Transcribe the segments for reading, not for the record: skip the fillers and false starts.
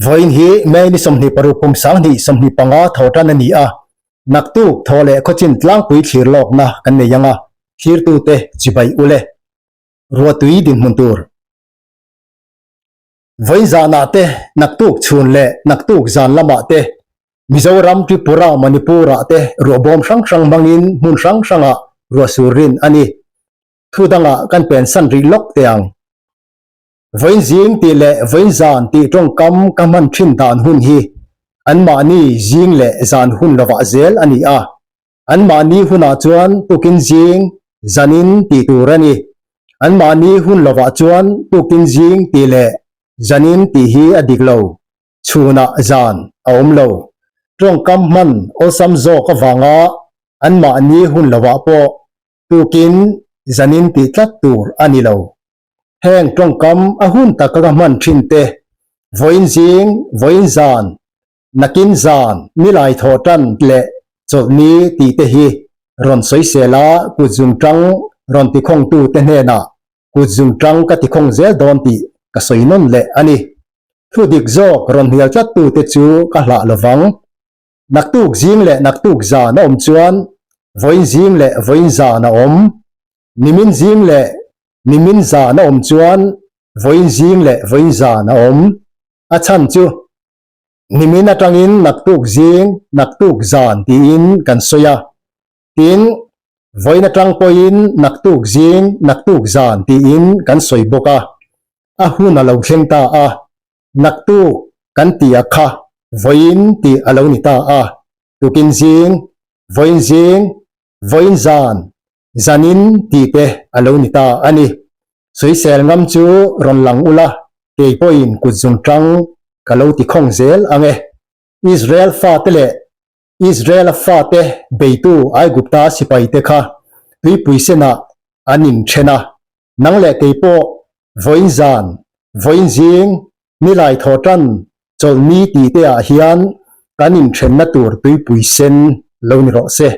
Vawiin hi May ni 26 kum 20 25 tho tan a ni a, naktuk thaw leh khawchin tlangpui thlir lawkna kan nei ang a, thlirtute chibai ule. Ruatui dinhmun tur. Vawiin zanah te, naktuk chhun leh naktuk zan lamah te, Mizoram, Tripura, Manipur-ah te ruahbawm hrang hrang hmangin hmun hrang hrangah ruahsur rin a ni. Thu dangah kan pensan rih lawk teh ang. Vawiin zing tih leh vawiin zan tih tawngkam ka hman thin dan hun hi anmahni zing leh zan hun lovah zel a ni a. Anmahni hunah chuan tukin zing, zanin tih tur a ni. Anmahni hun lovah chuan tukin zing tih leh zanin tih hi a dik lo. Chhunah zan a awm lo. Tawngkam hman awlsam zawk avanga anmahni hun lovah pawh tukin zanin tih tlat tur a ni lo. Heng tawngkam a hun taka ka hman thin te, vawiin zing, vawiin zan, nakin zan, nilai thawh tan leh chawlhni tih te hi rawn sawisel a kut zungtang rawn tikhawngtu te hnenah kut zungtang ka tikhawng zel dawn tih ka sawi nawn leh a ni. Thu dik zawk rawn hnial tlat tu te chu ka hlah lovang. Naktuk zing leh naktuk zan a awm chuan vawiin zing leh vawiin zan a awm. Nimin zing leh nimin zan a awm chuan vawiin zing leh vawiin zan a awm. A chhan chu nimin atangin naktuk zing, naktuk zan tiin kan sawi a. Tin, vawiin atang pawhin naktuk zing, naktuk zan tiin kan sawi bawk a. A hun a lo thleng ta a, naktuk kan tih a kha vawiin tih a lo ni ta a. Tukin zing, vawiin zing, vawiin zan, zanin tih te a lo ni ta a ni. Sawisel ngam chu rawn lang ula, kei pawhin kut zungtang ka lo ti khawng zel ang e. Israel fate leh Israela fate beitu Aigupta sipaite kha tuipui senah an inthen a, nang leh kei pawh vawiin zan, vawiin zing, nilai thawhtan, chawlhni tih te ah hian kan inthenna tur tuipui sen lo ni rawh se.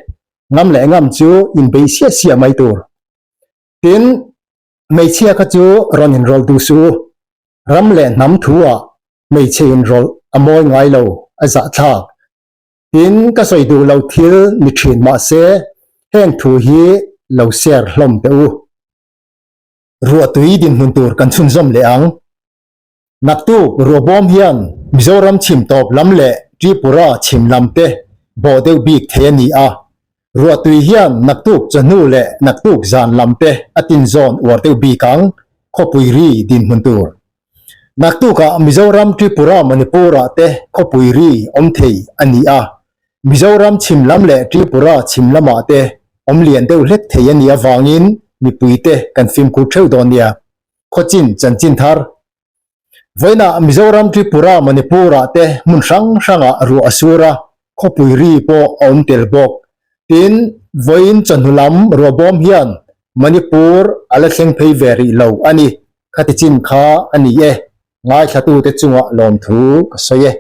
Ngam leh ngam chu inbeih siah siah mai tur. Tin, hmeichhia kha chu rawn inrawlh duh suh u. Ram leh hnam thu ah hmeichhe inrawlh a mawi ngai lo, a zahthlak. Tin, ka sawi duh lo thil ni thin mah se heng thu hi lo share hlawm teh u. Ruahtui dinhmun tur kan chhunzawm leh ang. Naktuk ruahbawm hian Mizoram chhim tawp lam leh Tripura chhim lam te bawh deuh bik thei a ni a. Ruahtui hian naktuk chawhnu leh naktuk zan lam te a tinzawn uar deuh bik ang, khawpui ri dinhmun tur. Naktukah Mizoram Tripura Manipur-ah te khawpui ri awm thei a ni a. Mizoram chhim lam leh Tripura chhim lamah te awm lian deuh hlek thei a nih avangin mipuite kan fimkhur theuh dawn nia. Khawchin chanchin thar. Vawiinah Mizoram, Tripura, Manipur-ah te hmun hrang hrangah ruah a sur a, khawpui ri pawh a awm tel bawk. Tin, vawiin chawhnu lam ruahbawm hian Manipur a la thleng phei ve rih lo a ni. Khati chin kha a ni e. Ngaithlatute chungah lawmthu ka sawi e.